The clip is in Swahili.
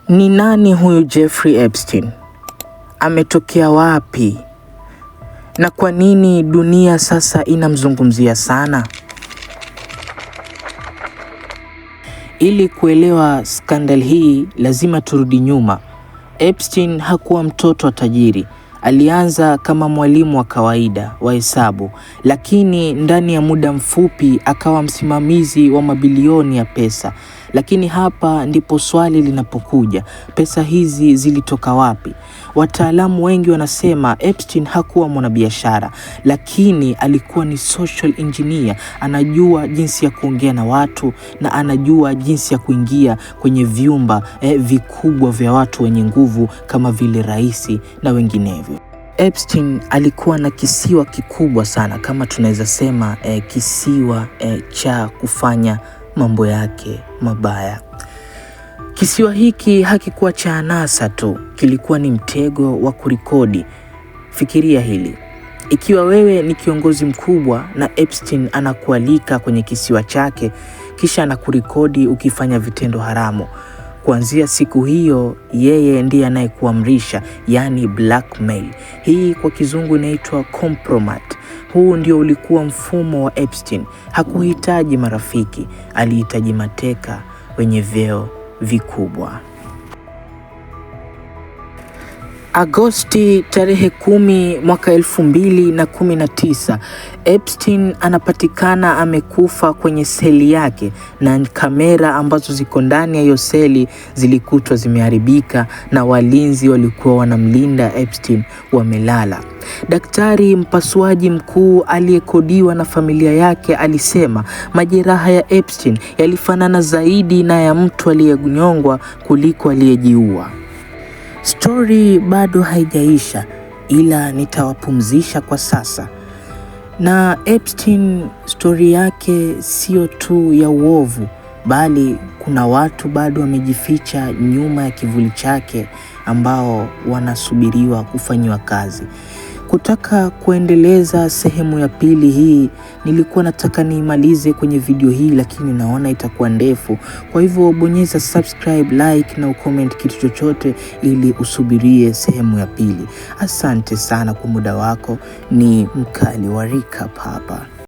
Ni nani huyu Jeffrey Epstein? Ametokea wapi? Na kwa nini dunia sasa inamzungumzia sana? Ili kuelewa skandal hii lazima turudi nyuma. Epstein hakuwa mtoto wa tajiri. Alianza kama mwalimu wa kawaida wa hesabu, lakini ndani ya muda mfupi akawa msimamizi wa mabilioni ya pesa. Lakini hapa ndipo swali linapokuja, pesa hizi zilitoka wapi? Wataalamu wengi wanasema Epstein hakuwa mwanabiashara, lakini alikuwa ni social engineer. Anajua jinsi ya kuongea na watu na anajua jinsi ya kuingia kwenye vyumba vikubwa vya watu wenye nguvu kama vile rais na wenginevyo. Epstein alikuwa na kisiwa kikubwa sana, kama tunaweza sema kisiwa cha kufanya mambo yake mabaya. Kisiwa hiki hakikuwa cha anasa tu, kilikuwa ni mtego wa kurekodi. Fikiria hili. Ikiwa wewe ni kiongozi mkubwa na Epstein anakualika kwenye kisiwa chake, kisha anakurekodi ukifanya vitendo haramu. Kuanzia siku hiyo yeye ndiye anayekuamrisha, yani blackmail. Hii kwa kizungu inaitwa compromat. Huu ndio ulikuwa mfumo wa Epstein. Hakuhitaji marafiki, alihitaji mateka wenye vyeo vikubwa. Agosti tarehe 10 mwaka 2019, Epstein anapatikana amekufa kwenye seli yake, na kamera ambazo ziko ndani ya hiyo seli zilikutwa zimeharibika na walinzi walikuwa wanamlinda Epstein wamelala. Daktari mpasuaji mkuu aliyekodiwa na familia yake alisema majeraha ya Epstein yalifanana zaidi na ya mtu aliyenyongwa kuliko aliyejiua. Stori bado haijaisha, ila nitawapumzisha kwa sasa. Na Epstein, stori yake sio tu ya uovu, bali kuna watu bado wamejificha nyuma ya kivuli chake ambao wanasubiriwa kufanyiwa kazi. Kutaka kuendeleza sehemu ya pili hii, nilikuwa nataka niimalize kwenye video hii, lakini naona itakuwa ndefu. Kwa hivyo bonyeza subscribe, like na ucomment kitu chochote ili usubirie sehemu ya pili. Asante sana kwa muda wako. Ni Mkali wa Recap hapa.